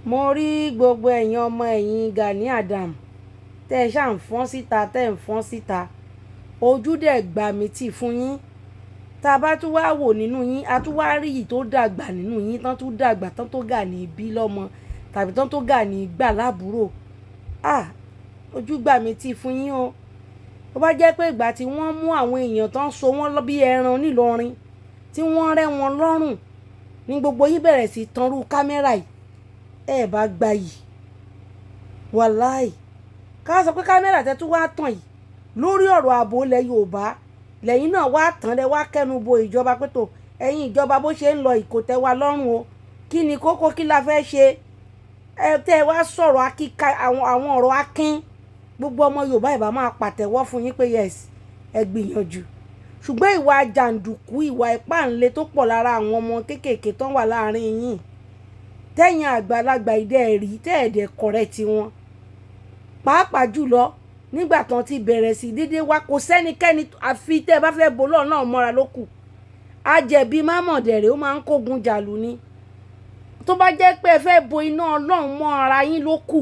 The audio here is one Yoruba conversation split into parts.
Mo rí gbogbo ẹ̀yin ọmọ ẹ̀yìn Gani Adams tẹ́ ẹ ṣáà ń fọ́n síta, tẹ́ ẹ ń fọ́n síta. Ojú dẹ̀ gbà mí tì fún yín. Tá a bá tún wá wò nínú yín, a tún wá rí èyí tó dàgbà nínú yín, tán tún dàgbà, tán tó Gani bí lọ́mọ tàbí tán tó Gani gbà lábúrò. Ah! Ojú gbà mí tì fún yín o. Ó bá jẹ́ pé ìgbà tí wọ́n mú àwọn èèyàn tán so wọ́n bí ẹran nílọrin, tí wọ́n rẹ́ wọn lọ́rùn, ní gbogbo yín bẹ̀rẹ̀ sí tanrú kámẹ́rà yìí, ẹ bá gbayì. Wàláì. Ká sọ pé kámẹ́rà tẹ́ tún wá tàn yìí lórí ọ̀rọ̀ ààbò ilẹ̀ Yorùbá, lẹ́yìn náà wá tàn lẹ wá kẹ́nu bo ìjọba pé tó ẹ̀yin ìjọba bó ṣe ń lọ ìkò tẹ́ wa lọ́rùn o. Kí ni kókó kí la fẹ́ ṣe? Ẹ tẹ́ ẹ wá sọ̀rọ̀ akíka àwọn ọ̀rọ̀ akín. Gbogbo ọmọ Yorùbá ìbá máa pàtẹ́wọ́ fún yín pé yes, ẹ gbìyànjú. Ṣùgbọ́n ìwà jàǹdùkú, ìwà ìpáǹle tó pọ̀ lára àwọn ọmọ kéékèèké tó ń wà láàárín yín, tẹ́yìn àgbàlagbà ìdẹ rí, tẹ́ ẹ̀dẹ̀ correct wọn. Pàápàá jùlọ nígbà tán ti bẹ̀rẹ̀ sí dédé wá, kò sẹ́nikẹ́ni àfi tẹ́ ẹ bá fẹ́ bo Ọlọ́run náà mọ́ra ló kù. Ajẹ̀bi mámọ̀dẹ̀rẹ̀ ó máa ń kógun jàlù ni. Tó bá jẹ́ pé ẹ fẹ́ bo iná Ọlọ́run mọ́ ara yín ló kù.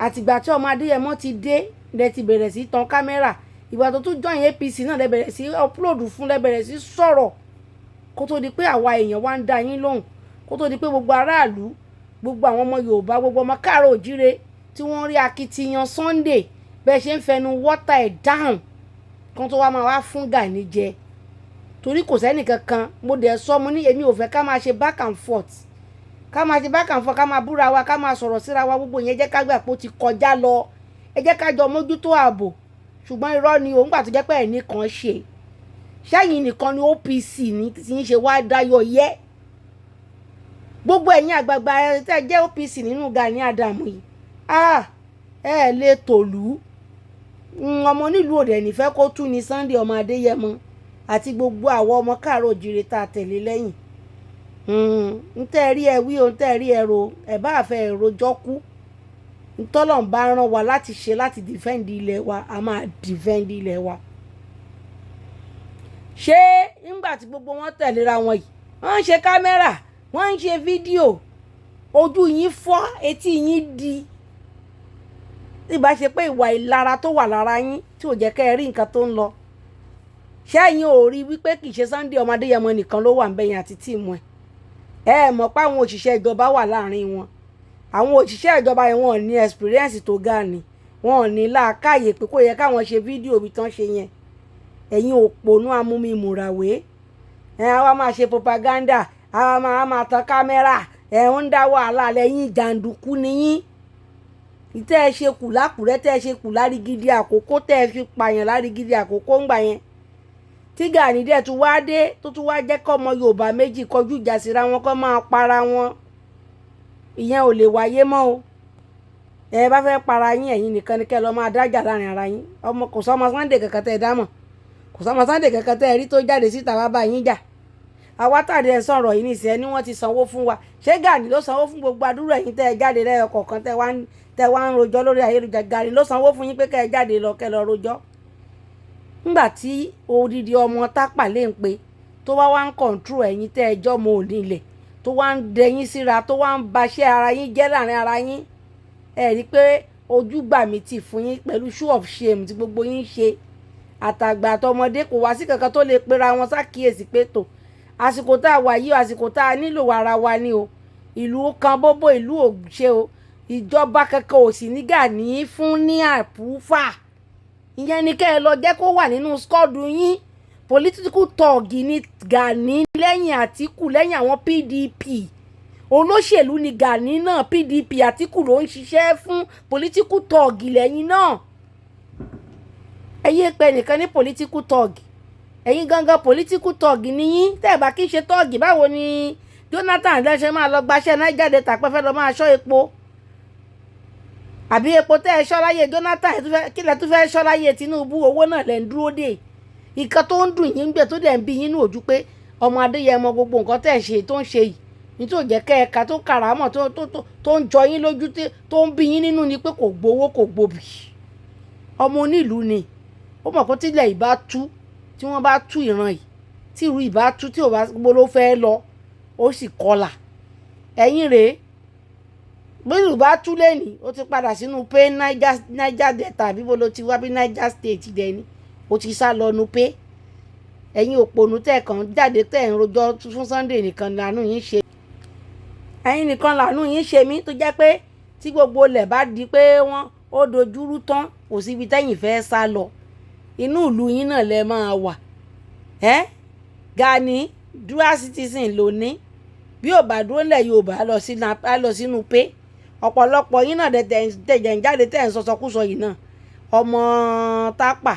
Àtìgbà tí ọmọ Adéyẹmọ ti dé, lẹ ti bẹ̀rẹ̀ sí tan kámẹ́rà. Ìgbà tó tún join APC náà lẹ bẹ̀rẹ̀ sí upload fún, lẹ bẹ̀rẹ̀ sí sọ̀rọ̀. Kó tó di pé àwa èèyàn wá ń dá yín lóhùn. Kó tó di pé gbogbo aráàlú, gbogbo àwọn ọmọ Yorùbá, gbogbo ọmọ káàró òjíire tí wọ́n rí akitiyan Sunday bẹ́ẹ̀ ṣe ń fẹnu water ẹ̀ down, kan tó wá máa wá fún Gani jẹ. Torí kò sẹ́ni kankan, mo dẹ̀ sọ mo ní èmi ò fẹ́ ká máa ṣe back and forth. Ká máa ṣe back and forth, ká máa búra wa, ká máa sọ̀rọ̀ síra wa, gbogbo ìyẹn jẹ́ ká gbà pé ó ti kọjá lọ. Ẹ jẹ́ ká jọ mójútó ààbò. Ṣùgbọ́n irọ́ ni òun gbà tó jẹ́ pé ẹ̀ nìkan ṣe. Ṣẹ́yìn nìkan ni OPC ní tí ń ṣe wá dáyọ̀ yẹ́. Gbogbo ẹ̀yin àgbààgbà ẹ tẹ́ jẹ́ OPC nínú Gani Adams yìí. Ah! Ẹ lè tòlú. Ọmọ onílùú òde nífẹ̀ẹ́ kó tú ní Sunday ọmọ Adéyẹmọ àti gbogbo àwọn ọmọ káàró òjíire tá a tẹ̀lé lẹ́yìn. Ń tẹ́ rí ẹ wí o, ń tẹ́ rí ẹ ro, ẹ bá fẹ́ rojọ́ kú. Ntọ́lọ́run bá rán wa láti ṣe láti defend ilẹ̀ wa, a máa defend ilẹ̀ wa. Ṣé nígbà tí gbogbo wọn tẹ̀léra wọn yìí, wọ́n ń ṣe kámẹ́rà, wọ́n ń ṣe fídíò, ojú yín fọ́, etí yín di. Tí ìbá ṣe pé ìwà ìlara tó wà lára yín tí ò jẹ́ kí ẹ rí nǹkan tó ń lọ. Ṣé ẹ̀yin ò rí wípé kì í ṣe Sunday ọmọ Adéyẹmọ nìkan ló wà níbẹ̀ yẹn àti team ẹ̀? Ẹ mọ̀ pé àwọn òṣìṣẹ́ ìjọba wà láàrin wọn. Àwọn òṣìṣẹ́ ìjọba yẹn wọ́n ò ní experience tó ga ni. Wọn ò ní làákàyè pé kó yẹ káwọn ṣe fídíò bí tán ṣe yẹn. Ẹ̀yin òpònú amúmimùràwé. Ẹ wá máa ṣe propaganda, a máa tan kámẹ́rà, ẹ ń dá wàhálà lẹ́yìn jàǹdùkú ni yín. Ìtẹ́ ẹ ṣe kù lákùrẹ́, tẹ́ ẹ ṣe kù lárígidi àkókò, tẹ́ ẹ fi pààyàn lárígidi àkókò ńgbà yẹn. Tí Gani dẹ̀ tún wá dé, tó tún wá jẹ́ kọ́ ọmọ Yorùbá méjì kọjú ìjà síra wọn kó máa para wọn. Ìyẹn ò lè wáyé mọ́ o. Ẹ bá fẹ́ para yín, ẹ̀yin nìkan ni kí ẹ lọ máa dájà láàrin ara yín. Ọmọ kò sọ́mọ Sunday kankan tẹ́ ẹ dá mọ̀. Kò sọ́mọ Sunday kankan tẹ́ ẹ rí tó jáde síta wá bá yín jà. Àwa tàdé ẹ sọ̀rọ̀ yìí nísìnyí, ẹni wọ́n ti sanwó fún wa. Ṣé Gani ló sanwó fún gbogbo àdúrà ẹ̀yin tẹ́ ẹ jáde lẹ́yọ kọ̀ọ̀kan tẹ́ wá ń rojọ́ lórí ayélujára? Gani ló sanwó fún yín pé kẹ́ ẹ jáde lọ kẹ́ ẹ lọ rojọ́. Nígbà tí odidi ọmọ Tápà lè ń pe tó wá wá ń control ẹ̀yin tẹ́ ẹ jọ́ mọ òní ilẹ̀, tó wá ń dẹyín síra, tó wá ń baṣẹ́ ara yín jẹ́ láàrin ara yín. Ẹ rí pé ojú gbà mí tì fún yín pẹ̀lú show of shame tí gbogbo yín ń ṣe. Àtàgbà àtọmọdé kò wá sí kankan tó lè pera wọn sákìyèsí pé tò. Àsìkò tá a wà yìí, àsìkò tá a nílò ara wa ni o. Ìlú kan bóbó ìlú ò ṣe o. Ìjọba kankan ò sì ní Gani fún ní approval. Ìyẹn ni kẹ́ ẹ lọ jẹ́ kó wà nínú squad yín. Political thug ni Gani lẹ́yìn Àtíkù, lẹ́yìn àwọn PDP. Olóṣèlú ni Gani náà, PDP Àtíkù ló ń ṣiṣẹ́ fún, political thug lẹ́yìn náà. Ẹ yé pé nìkan ní political thug. Ẹ̀yin gangan political thug ni yín. Tẹ́ ẹ bá kí ń ṣe thug, báwo ni Jonathan lẹ́sẹ̀ máa lọ gbaṣẹ́ Niger Delta pé fẹ́ lọ máa ṣọ́ epo? Àbí epo tẹ́ ẹ ṣọ́ láyé Jonathan, kí lẹ tún fẹ́ ṣọ́ láyé Tinubu? Owó náà lẹ́ ń dúró dè. Nǹkan tó ń dùn yín gbẹ tó dẹ̀ ń bí yín ní ojú pé ọmọ Adéyẹmọ gbogbo nǹkan tẹ́ ẹ ṣe tó ń ṣe yìí ní tó jẹ́ kẹ́ ẹ̀ka tó kàràmọ̀ tó ń jọ yín lójú, tó ń bí yín nínú ni pé kò gbowó, kò gbòbì. Ọmọ onílùú ni. Ó mọ̀ pé tílẹ̀ ìbá tú, tí wọ́n bá tú ìran yìí, tí ìlú ìbá tú, tí ò bá gbó ló fẹ́ lọ, ó sì kọlà. Ẹ̀yin rèé. Bí ìlú bá tú lẹ́nìí, ó ti padà sínú pé Niger Delta, àbí bó ló ti wá, bí Niger State dẹ̀ ni ó ti sá lọ nu pé ẹ̀yin òpònú tẹ̀ kàn jáde, tẹ̀ ń rojọ́ fún Sunday nìkan làánú yín ṣe. Ẹ̀yin nìkan làánú yín ṣe mí, tó jẹ́ pé tí gbogbo ilẹ̀ bá di pé wọ́n ó dojúrú tán, kò síbi tẹ́yìn fẹ́ sá lọ, inú ìlú yín náà lẹ máa wà. Ẹ́ Gani, dual citizen ló ní. Bí ò bá dúró nílẹ̀ Yorùbá, á lọ sínú pé ọ̀pọ̀lọpọ̀ yín náà tẹ̀jẹ̀ ń jáde, tẹ̀ ń sọsọkúsọ yìí náà, ọmọ Tápà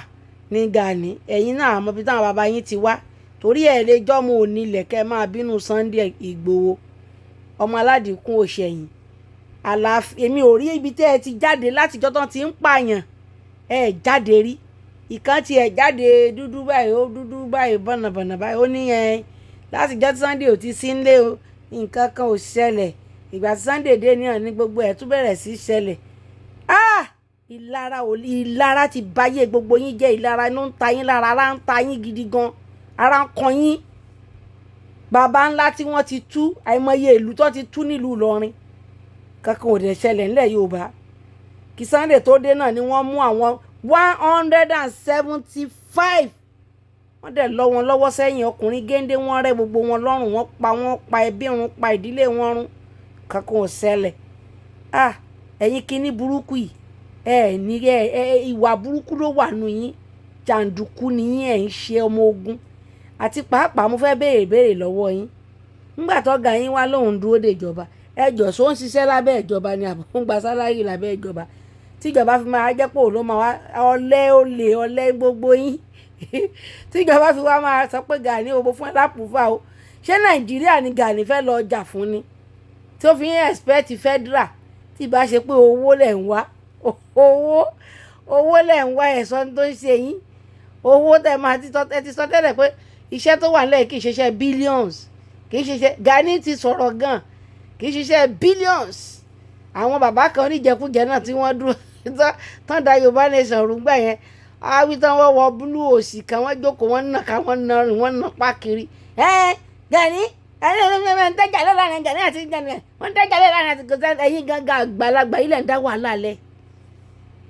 ní Gani. Ẹ̀yin náà àmọ́ bí táwọn bàbá yín ti wá, torí ẹ̀ lè jọ́mọ onílẹ̀ kẹ́ máa bínú Sunday Ìgbòho, ọmọ aládìkún òṣèyìn àlàáfíà. Èmi ò rí ibi tẹ́ ẹ ti jáde látijọ́ tán ti ń pààyàn, ẹ jáde rí. Ìkan tí ẹ jáde dúdú báyìí, ó dúdú báyìí, bọ̀nàbọ̀nà báyìí, ó ní ẹ látijọ́ tí Sunday ò ti sí nílé o, nǹkan kan ò ṣẹlẹ̀. Ìgbà tí Sunday dé ní àná, gbogbo ẹ̀ tún bẹ̀rẹ̀ sí ṣẹlẹ̀. Ah, ìlara ò, ìlara ti báyé gbogbo yín jẹ́. Ìlara ló ń ta yín lára, ara ń ta yín gidi gan, ara ń kan yín. Bàbá ńlá tí wọ́n ti tú, àìmọye ìlú tó ti tú nílùú Ìlọrin, kankan ò dẹ̀ ṣẹlẹ̀ nílẹ̀ Yorùbá. Kí Sunday tó dé náà ni wọ́n mú àwọn 175, wọ́n dẹ̀ lọ́ wọn lọ́wọ́ sẹ́yìn, ọkùnrin géńdé, wọ́n rẹ́ gbogbo wọn lọ́rùn, wọ́n pa wọ́n, pa ẹbí wọn, pa ìdílé wọn run, kankan ò ṣẹlẹ̀. Ah, ẹ̀yin kíní burúkú yìí, ẹ ní ẹ ẹ ìwà burúkú ló wà nù yín, jàǹdùkú ni yín, ẹ̀ ń ṣe ọmọ ogun. Àti pàápàá, mo fẹ́ béèrè béèrè lọ́wọ́ yín. Nígbà tó ga yín wá lóun dúró de ìjọba, ẹ jọ̀, só ń ṣiṣẹ́ lábẹ́ ìjọba ni, àbọ̀ ń gba salary lábẹ́ ìjọba, tíjọba fi máa jẹ́ pé òun ló máa wá ọlẹ́, olè, ọlẹ́ gbogbo yín, tíjọba fi wá máa sọ pé Gani o, mo fún ẹ lápùfà o? Ṣé Nàìjíríà ni Gani fẹ́ lọ jà fún ni tí ó fi ń expect federal? Tí ìbá ṣe pé owó lẹ̀ ń wá, owó, owó lẹ̀ ń wá, ẹ̀sọ́ tó ń ṣe yín, owó tẹ̀ máa ti ẹ ti sọ tẹ́lẹ̀ pé iṣẹ́ tó wà nílẹ̀ kì í ṣiṣẹ́ billions, kì í ṣiṣẹ́. Gani ti sọ̀rọ̀ gan, kì í ṣiṣẹ́ billions. Àwọn bàbá kan oníjẹkújẹ náà tí wọ́n dúró tán da Yorùbá Nation rú gbà yẹn, awi tán, wọ́n wọ blue òsì kan, wọ́n jókòó, wọ́n nà ká, wọ́n nà rìn, wọ́n nà pákiri. Ẹ Gani, ẹ ń tẹ́jà lẹ́la Gani àti Gani, wọ́n ń tẹ́jà lẹ́la àti Gani. Ẹ̀yin gangan àgbàlagbà ilẹ̀ ń dá wàhálà lẹ̀.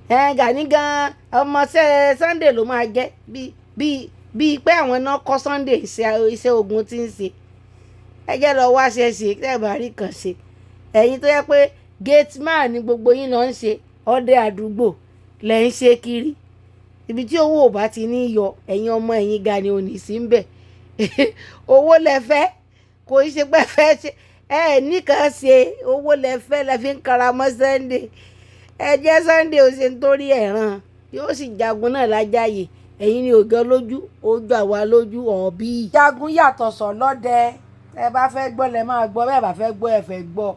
Ẹ Gani gan, ọmọọṣẹ́ Sunday ló máa jẹ́, bíi bíi bíi pé àwọn náà kọ́ Sunday iṣẹ́ ogun tí ń ṣe. Ẹ jẹ́ lọ wá ṣe ṣe tẹ́ ẹ bá rí kàn ṣe. Ẹ̀yin tó yẹ pé gate man ni gbogbo yín lọ ń ṣe, ọdẹ àdúgbò lẹ̀ ń ṣe kiri, ibi tí owó ò bá ti ní yọ, ẹ̀yin ọmọ ẹ̀yin Gani ò ní sí ń bẹ̀. Owó lẹ fẹ́, kò í ṣe pé fẹ́ ṣe ẹ nìkan ṣe, owó lẹ fẹ́, lẹ fi ń kara mọ́ Sunday. Ẹ jẹ́ Sunday ò ṣe nítorí ẹ̀ràn, yóò sì jagun náà lájàyè. Ẹ̀yin ni òjò lójú, ó jọ àwa lójú ọ̀bí. Jagun yàtọ̀ sọ lọ́dẹ. Ẹ bá fẹ́ gbọ́ lẹ máa gbọ́, bẹ́ẹ̀ bá fẹ́ gbọ́, ẹ fẹ́ gbọ́.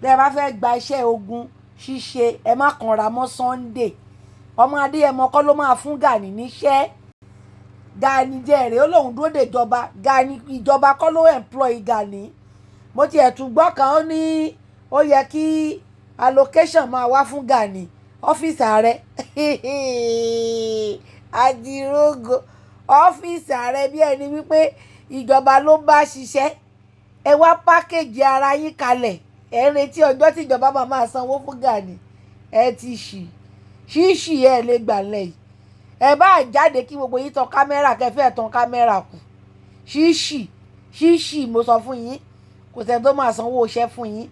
Bẹ́ẹ̀ bá fẹ́ gba iṣẹ́ ogun ṣíṣe, ẹ má kanra mọ́ Sunday. Ọmọ Adéyẹmọ kọ́ ló máa fún Gani níṣẹ́. Gani jẹ́ ó lóun dúró de ìjọba. Gani, ìjọba kọ́ ló employ Gani. Mo tiẹ̀ tún gbọ́ kan, ó ní ó yẹ kí allocation máa wá fún Gani, ọ́fíìsì ààrẹ àdìrógò, ọ́fíìsì ààrẹ, bí ẹni wípé ìjọba ló bá ṣiṣẹ́. Ẹ wá package ara yín kalẹ̀, ẹ ń retí ọjọ́ tí ìjọba máa máa sanwó fún Gani. Ẹ ti ṣì ṣíṣì, ẹ lè gbà lẹ́yìn. Ẹ bá jáde kí gbogbo yín tan camera, kẹfẹ́ tan camera kù, ṣíṣì ṣíṣì, mo sọ fún yín, kò sẹ́ni tó máa sanwó iṣẹ́ fún yín.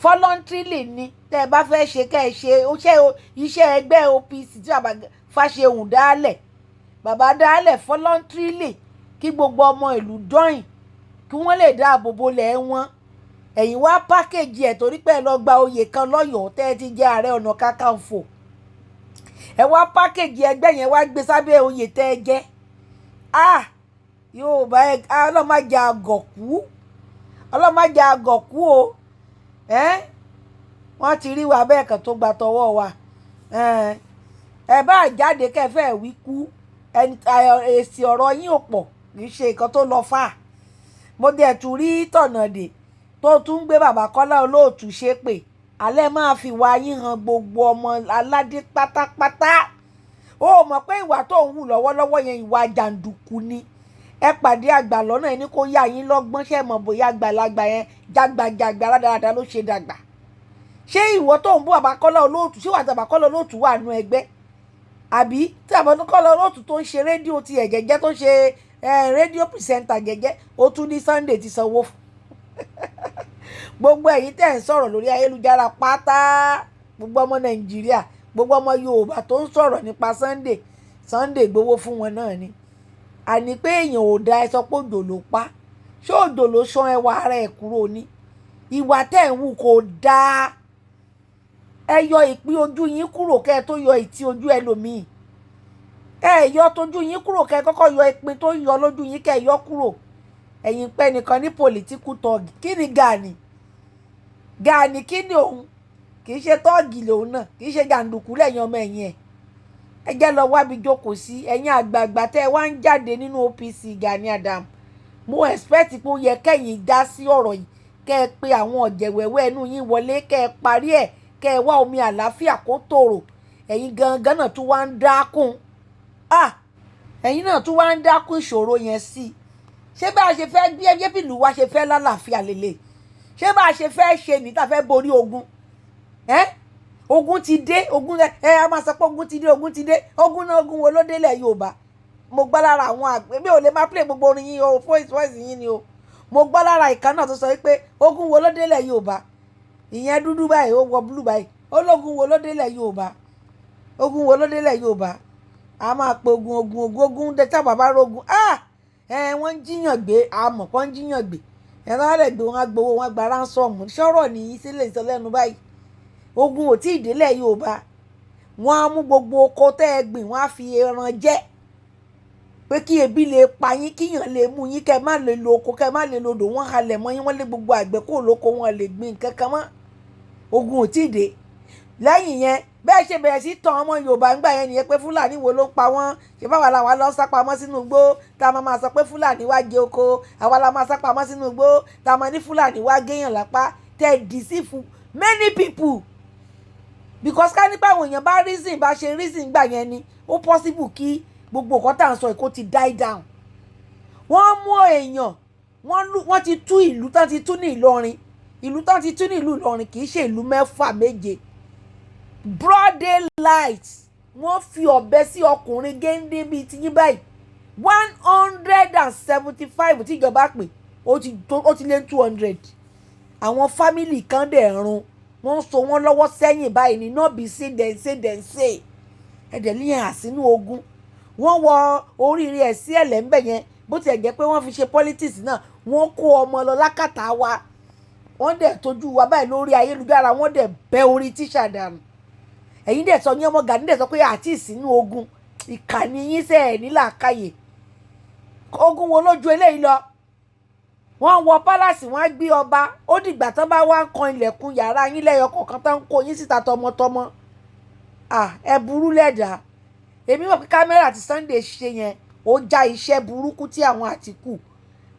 Voluntarily ni. Tẹ́ ẹ bá fẹ́ ṣe, kẹ́ ẹ ṣe iṣẹ́ ẹgbẹ́ OPC tí bàbá Fáṣẹ̀hùn dálẹ̀, bàbá dálẹ̀ voluntarily kí gbogbo ọmọ ìlú join, kí wọ́n lè dáàbò bo lẹ̀ wọn. Ẹ̀yin wá package ẹ̀ torí pé ẹ lọ gba oyè kan lọ́yọ̀ọ́ tẹ́ ẹ ti jẹ́ Ààrẹ Ọ̀nà Kakanfò. Ẹ wá package ẹgbẹ́ yẹn, wá gbé sábẹ́ oyè tẹ́ ẹ jẹ́. Ah, yóò bá ẹ, ọlọ́màjà àgọ̀kú, ọlọ́màjà àgọ̀kú o. Ẹ́ wọ́n ti rí wa bẹ́ẹ̀ kan tó gba tọwọ́ wa. Ẹ bá jáde kẹfẹ́ wí kú, èsì ọ̀rọ̀ yín ò pọ̀, kì í ṣe nǹkan tó lọ fà. Mo dẹ̀ tún rí tọ̀nàdè tó tún gbé bàbá Kọ́lá Olóòtú ṣépè. Alẹ́ máa fi wá yín hàn gbogbo ọmọ aládé pátápátá. Ó mọ̀ pé ìwà tó ń hù lọ́wọ́lọ́wọ́ yẹn, ìwà jàǹdùkú ni. Ẹ pàdé àgbà lọ́nà, ẹni kó yá yín lọ́gbọ́n. Ṣe mọ̀ bóyá àgbàlagbà yẹn jágbajàgba rádaràda ló ṣe dàgbà? Ṣé ìwọ tó ń bú Bàbá Kọ́lá Olóòtú, ṣé wà tí Bàbá Kọ́lá Olóòtú wà nù ẹgbẹ́, àbí tí Bàbá Kọ́lá Olóòtú tó ń ṣe rédíò ti ẹ̀ jẹ́jẹ́, tó ń ṣe rédíò presenter jẹ́jẹ́, ó tún ní Sunday ti sanwó fún gbogbo ẹ̀yin tẹ́ ń sọ̀rọ̀ lórí ayélujára pátá, gbogbo ọmọ Nàìjíríà, gbogbo ọmọ Yorùbá tó ń sọ̀rọ̀ nípa Sunday, Sunday gbowó fún wọn náà ni. Àní pé èèyàn ò da, ẹ sọ pé òjò ló pa. Ṣé òjò ló ṣan ẹwà ara ẹ̀ kúrò ní? Ìwà tẹ́ ń wù kò dáa. Ẹ yọ ìpín ojú yín kúrò kẹ́ ẹ tó yọ ìtì ojú ẹlòmíì. Ẹ yọ tójú yín kúrò kẹ́ ẹ kọ́kọ́ yọ ìpín tó yọ lójú yín, kẹ́ ẹ yọ kúrò. Ẹ̀yin pẹ́ nìkan ní political thug. Kí ni Gani? Gani kí ni òun? Kì í ṣe thug lòun náà, kì í ṣe jàǹdùkú lẹ́yìn ọmọ ẹ̀yìn ẹ̀. Ẹ jẹ́ lọ wábi jókòó sí. Ẹ̀yin àgbààgbà tẹ́ ẹ wá ń jáde nínú OPC Gani Adam, mo expect pé ó yẹ kẹ́yìn dá sí ọ̀rọ̀ yìí, kẹ́ ẹ pe àwọn ọ̀jẹ̀wẹ̀wẹ̀ ẹnu yín wọlé, kẹ́ ẹ parí ẹ̀, kẹ́ ẹ wá omi àlàáfíà kó tòrò. Ẹ̀yin gangan náà tún wá ń dákún, ah, ẹ̀yin náà tún wá ń dákún ìṣòro yẹn sí i. Ṣé bá a ṣe fẹ́ gbé ẹgbẹ́ bìlú wa ṣe fẹ́ lálàáfíà lélẹ̀? Ṣé bá a ṣe fẹ́ ṣe ní tá a fẹ́ borí ogun ẹ́? Ogun ti dé, ogun ẹ a máa sọ pé ogun ti dé, ogun ti dé. Ogun náà, ogun wo ló délẹ̀ Yorùbá? Mo gbọ́ lára àwọn àgbẹ̀, mi ò lè máa play gbogbo orin yín o, voice voice yín ni o. Mo gbọ́ lára ìkan náà tó sọ wípé ogun wo ló délẹ̀ Yorùbá? Ìyẹn dúdú báyìí, ó wọ blue báyìí, ológun wo ló délẹ̀ Yorùbá? Ogun wo ló délẹ̀ Yorùbá? A máa pe ogun, ogun, ogun, ogun dé tá bàbá rogun. Ah, ẹ wọ́n ń jíyàn gbé, àmọ̀ kọ́ ń jíyàn gbé. Ẹ bá rẹ̀ gbé wọn, á gbowó wọn, gba ransom. Sọ̀rọ̀ nìyí sílẹ̀ ìsọ lẹ́nu báyìí. Ogun ò tí ì délẹ̀ Yorùbá. Wọ́n á mú gbogbo oko tẹ́ ẹ gbìn, wọ́n á fi ẹran jẹ pé kí ebi lè pa yín, kíyàn lè mú yín, kẹ́ ẹ má lè lo oko, kẹ́ ẹ má lè lo odò. Wọ́n halẹ̀ mọ́ yín, wọ́n lé gbogbo àgbẹ̀ kúrò lóko, wọn lè gbìn nǹkan kan mọ́. Ogun ò tí ì dé. Lẹ́yìn yẹn, bẹ́ẹ̀ ṣe bẹ̀rẹ̀ sí tàn ọmọ Yorùbá ńgbà yẹn nìyẹn pé Fúlàní wo ló ń pa wọ́n? Ṣe báwa la wà lọ sá pamọ́ sínú igbó tá a máa máa sọ pé Fúlàní wá jẹ oko? Àwa la máa sá pamọ́ sínú igbó tá a máa ní Fúlàní wá géèyàn lápá. Tẹ́ deceive many people, because ká nípa àwọn èèyàn bá reason, bá ṣe reason gbà yẹn ni, ó possible kí gbogbo nǹkan tá à ń sọ yìí kó ti die down. Wọ́n mú èèyàn, wọ́n ti tú ìlú tán ti tú ní Ìlọrin. Ìlú tán ti tú ní ìlú Ìlọrin kì í ṣe ìlú mẹ́fà, méje. Broad daylight, wọ́n fi ọ̀bẹ sí ọkùnrin géńdé bíi tiyín báyìí, 175 tíjọba pè, ó ti lé 200. Àwọn family kan dẹ̀ run, wọ́n so wọ́n lọ́wọ́ sẹ́yìn báyìí ní no be say dem say, dem say. Ẹ̀dẹ̀ ní àsínú ogun. Wọ́n wọ oríire ẹ̀ sí ẹ̀lẹ́ ńbẹ̀ yẹn. Bó tiẹ̀ jẹ́ pé wọ́n fi ṣe politics náà, wọ́n kó ọmọ lọ lákàtà wa, wọ́n dẹ̀ tójú wa báyìí lórí ayélujára, wọ́n dẹ̀ bẹ́ orí tíṣà dànù. Ẹ̀yin dẹ̀ sọ ní ọmọ Gani dẹ̀ sọ pé àti ìsínú ogun. Ìkànnì yín sẹ́ ẹ̀ ní làákàyè. Ogun wo lójú eléyìí lọ? Wọ́n wọ palace, wọ́n á gbé ọba. Ó dìgbà tán bá wá ń kan ilẹ̀kùn yàrá yín lẹ́yọ kọ̀ọ̀kan tán ń kó yín síta tọmọtọmọ. À, ẹ burú lẹ́dàá. Èmi mọ̀ pé kámẹ́rà tí Sunday ṣe yẹn, ó já iṣẹ́ burúkú tí àwọn Àtìkù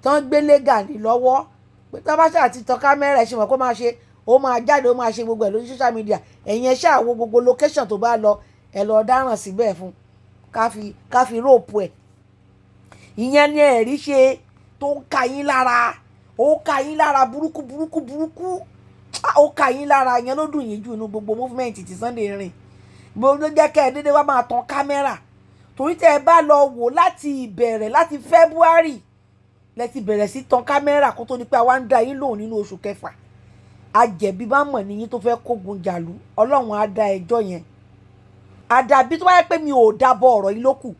tán gbélé Gani lọ́wọ́, pé tán bá ṣáà ti tan kámẹ́rà, ẹ̀ ṣe mọ̀ pé ó máa ṣe, ó máa jáde, ó máa ṣe gbogbo ẹ̀ lórí social media. Ẹ̀yin ẹ ṣáà wo gbogbo location tó bá lọ, ẹ lọ dáràn síbẹ̀ fún ká fi rope ẹ̀. Ìyẹn ni ẹ̀rí ṣe tó ń ka yín lára. Ó ka yín lára burúkú burúkú burúkú, ó ka yín lára. Yẹn ló dùn yín jù inú gbogbo movement tí Sunday rìn. Gbogbo ló jẹ́ kẹ́ ẹ dédé wá máa tan kámẹ́rà, torí tẹ́ ẹ bá lọ wò láti ìbẹ̀rẹ̀, láti February lẹ ti bẹ̀rẹ̀ sí tan kámẹ́rà, kó tó di pé àwa ń da yín lóhùn nínú oṣù kẹfà. Ajẹ̀bi bá mọ̀ níyín tó fẹ́ kógun jàlú, Ọlọ́run á dá ẹjọ́ yẹn. Àdàbí tó bá yẹ pé mi ò dábọ̀ ọ̀rọ̀ yìí lókù,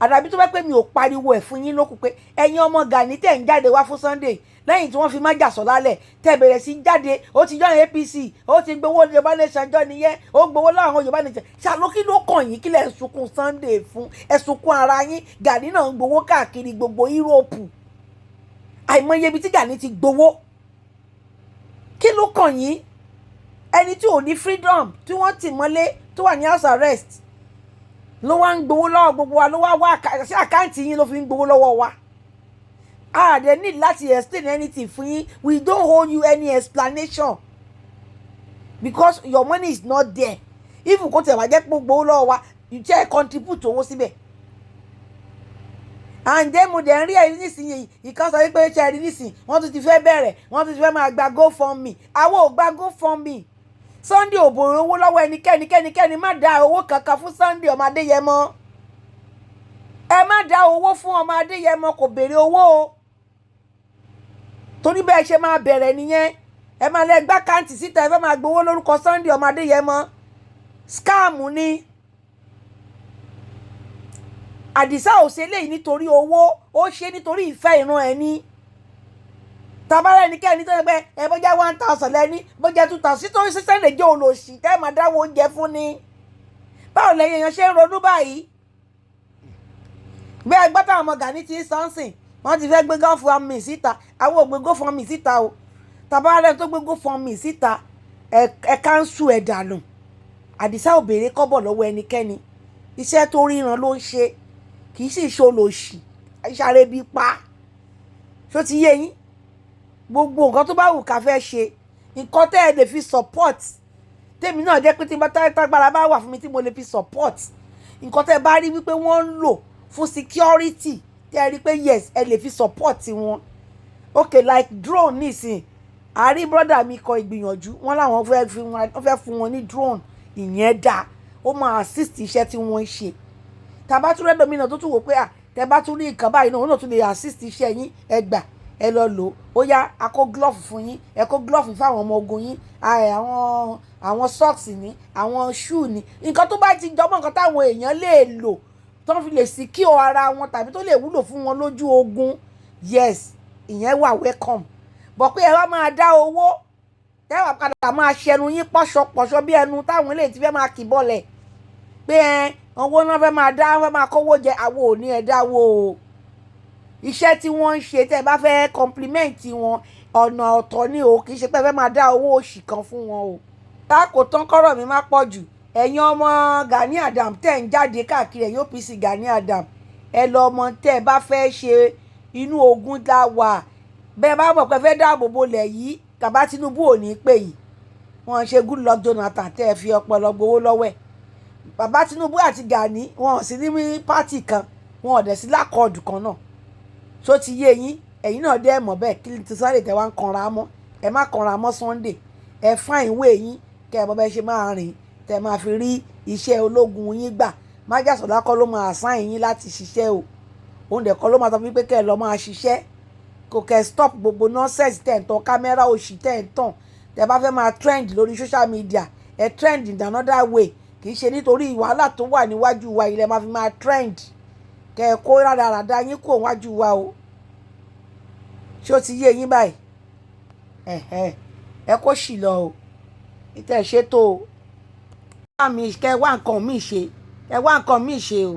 àdàbí tó bá yẹ pé mi ò pariwo ẹ̀ fún yín lókù, pé ẹ̀yin ọmọ Gani tẹ̀ ń jáde wá fún Sunday lẹ́yìn tí wọ́n fi májàsọ́ lálẹ̀, tẹ̀ bẹ̀rẹ̀ sí jáde, ó ti join APC, ó ti gbowó Yorùbá Nation jọ nìyẹn, ó gbowó láwọn Yorùbá Nation ṣàlókí ló kàn yín? Kí lẹ̀ ń sunkún Sunday fún? Ẹ sunkún ara yín. Gani náà ń gbowó káàkiri gbogbo Europe, àìmọye ibi tí Gani ti gbowó. Kí ló kàn yín? Ẹni tí ò ní freedom, tí wọ́n tì mọ́lé, tó wà ní house arrest, ló wá ń gbowó lọ́wọ́ gbogbo wa, ló wá wá sí account yín, ló fi ń gbowó lọ́wọ́ wa. Ah, they need láti explain anything fún yín? We don't owe you any explanation because your money is not there. If kò tẹ̀ wá jẹ́ pé gbowó lọ́wọ́ wa, you jẹ́ contribute owó síbẹ̀. And then mo dẹ̀ ń rí ẹ̀rí nísìnyí, ìkan sọ wípé ṣe rí nísìnyí, wọ́n tún ti fẹ́ bẹ̀rẹ̀, wọ́n tún ti fẹ́ máa gba GoFundMe. Àwọn ò gba GoFundMe. Sunday ò bèrè owó lọ́wọ́ ẹnikẹ́ni. Kẹ́nikẹ́ni má dá owó kankan fún Sunday ọmọ Adéyẹmọ. Ẹ má dá owó fún ọmọ Adéyẹmọ, kò béèrè owó o. Torí bẹ́ẹ̀ ṣe máa bẹ̀rẹ̀ nìyẹn, ẹ máa lẹ gbá account síta, ẹ fẹ́ máa gbowó lórúkọ Sunday ọmọ Adéyẹmọ. Scam ni. Àdìsá ò ṣe léyìí nítorí owó, ó ṣe nítorí ìfẹ́ ìran ẹ̀ ní tabarẹ́. Ẹnikẹ́ni tó yẹ pé ẹ bó jẹ́ 1,000 lẹ́ní, bó jẹ́ 2,000, sítorí sísẹ́ lè jẹ́ olòṣì tẹ́ ẹ máa dáwọ́ oúnjẹ fún ni. Báwo lẹ́yìn èèyàn ṣe ń ronú báyìí? Bí ẹgbẹ́ táwọn ọmọ Gani ti ń sọ́nsìn, wọ́n ti fẹ́ gbé GoFundMe síta. Àwọn ò gbé GoFundMe síta o. Tabarẹ́ tó gbé GoFundMe síta, ẹ cancel ẹ̀ dànù. Àdìsá ò béèrè kọ́bọ̀ lọ́wọ́ ẹnikẹ́ni. Iṣẹ́ tó ríran ló ń ṣe, kì í sì ṣe olòṣì ìṣàrẹ́bí pa. Ṣó ti yé yín? Gbogbo nǹkan tó bá wù ká fẹ́ ṣe, nǹkan tẹ́ ẹ lè fi support tèmi náà jẹ́ pé tí tágbára bá wà fún mi tí mo lè fi support, nǹkan tẹ́ ẹ bá rí wípé wọ́n ń lò fún security, tẹ́ ẹ rí pé yes, ẹ lè fi support wọn, okay, like drone nísìn, àárí brother mi kọ ìgbìyànjú wọn làwọn fẹ́ fún wọn ní drone. Ìyẹn dáa, ó máa assist iṣẹ́ tí wọ́n ń ṣe. Tàbá tún rẹ́dọ̀mí náà tó tún wò pé à tẹ́ bá tún rí nǹkan báyìí náà, òun náà tún lè assist iṣẹ́ yín, ẹ gbà, ẹ lọ lò ó. Yá, a kó glove fún yín, ẹ kó glove fáwọn ọmọ ogun yín, àwọn socks ní, àwọn shoe ní, nǹkan tó bá ti jọmọ́ nǹkan táwọn èèyàn lè lò tó fi lè secure ara wọn tàbí tó lè wúlò fún wọn lójú ogun, yes, ìyẹn wà welcome. Bọ̀ pé ẹ wá máa dá owó tẹ́wà padà máa ṣẹnu yín pọ̀ṣọpọ̀ṣọ bí ẹnu táwọn eléyìí ti fẹ́ máa kì bọ́lẹ̀ pé ẹ owó náà fẹ́ máa dá, fẹ́ máa kówó jẹ. Àwọn ò ní ẹ dáwó o. Iṣẹ́ tí wọ́n ń ṣe, tẹ́ ẹ bá fẹ́ compliment wọn, ọ̀nà ọ̀tọ̀ ni o. Kì í ṣe pé ẹ fẹ́ máa dá owó òṣì kan fún wọn o. Tá kò tán kọ́rọ̀ mi má pọ̀ jù. Ẹ̀yin ọmọ Gani Adam tẹ́ ń jáde káàkiri, ẹ̀yin OPC Gani Adam, ẹ lọ ọmọ tẹ́ ẹ bá fẹ́ ṣe. Inú ogun la wà. Bẹ́ẹ̀ bá mọ̀ pé fẹ́ dáàbò bolẹ̀ yìí, bàbá Tinubu ò ní pè yìí. Wọ́n ṣe Goodluck Jonathan tẹ́ ẹ fi ọpọlọ gbowó lọ́wọ́ ẹ̀. Bàbá Tinubu àti Gani, wọn ò sí ní party kan, wọn ò dẹ̀ sí l'Accord kan náà. Ṣó ti yé yín? Ẹ̀yin náà dẹ́ mọ̀ bẹ́ẹ̀. Kí ti Sunday tẹ́ wá ń kanra mọ́? Ẹ má kanra mọ́ Sunday. Ẹ fáìn ìwé yín, kẹ́ ẹ mọ̀ bẹ́ẹ̀ ṣe máa rìn tẹ́ máa fi rí iṣẹ́ ológun yín gbà. Májàsọ́lá kọ́ ló máa assign yín láti ṣiṣẹ́ o. Òun dẹ̀ kọ́ ló máa sọ fún yín pé kẹ́ ẹ lọ máa ṣiṣẹ́. Kò kẹ́ stop gbogbo nonsense tẹ̀ ń tàn, kámẹ́rà òṣì tẹ̀ ń tàn. Tẹ́ bá fẹ́ máa trend lórí social media, ẹ trend in another way. Kì í ṣe nítorí wàhálà tó wà níwájú wa ilẹ̀ máa fi máa trend. Kẹ́ ẹ kó rádaràda yín kò wájú wa o. Ṣé ó ti yé yín báyìí? Ẹ kó sì lọ o, ìtẹ̀ ṣètò o. Kẹ́ wá nǹkan míì ṣe, kẹ́ wá nǹkan míì ṣe o.